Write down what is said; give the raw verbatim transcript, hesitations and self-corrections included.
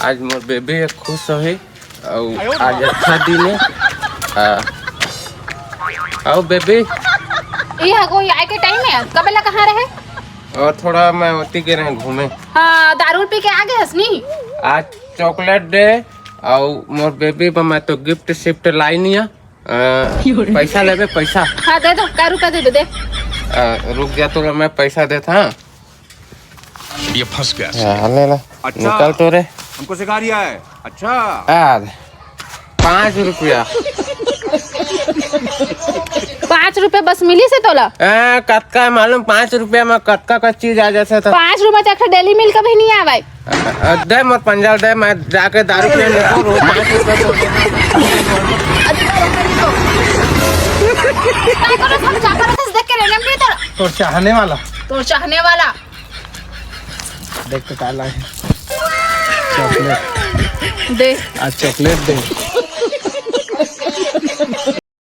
आज मोर बेबी ह खुश होही, अउ आज अच्छा दिन हे। हाँ। अउ बेबी, ये हा कोई आए के टाइम हे? कबे ला कहाँ रहे? अउ थोड़ा मैं ओती गे रहेंव घूमे। हाँ, दारू पी के आ गे हस नी? आज चॉकलेट डे, अउ मोर बेबी बर मैं तो गिफ्ट सिफ्ट लाई नइ हँव। अ, पैसा लेबे, पैसा। हाँ, दे दो, का रुपया दे दो, दे। अ, रुक जा, तोला मैं पैसा देत हँव। ये फंस गया। हाँ, ले ला। अच्छा। निकाल तो रे। हमको सिखा रिया है। अच्छा। आ दे। पाँच रुपया। पाँच रुपया बस मिलिस हे तोला? ए, कतका मालूम, पाँच रुपया म कतका का चीज आ जाथे त। पाँच रुपया तक डेली मिल कभी नइ आवय। अ, दे मोर पंजा ल दे, मैं जाके दारू पी लेथँव, रोज पाँच रुपया तो। काय करत हस, का करत हस, देख के रे, नमरी तोर। तोर चाहने वाला। तोर चाहने वाला। देख तो का लाए। चॉकलेट। दे। आज चॉकलेट दे।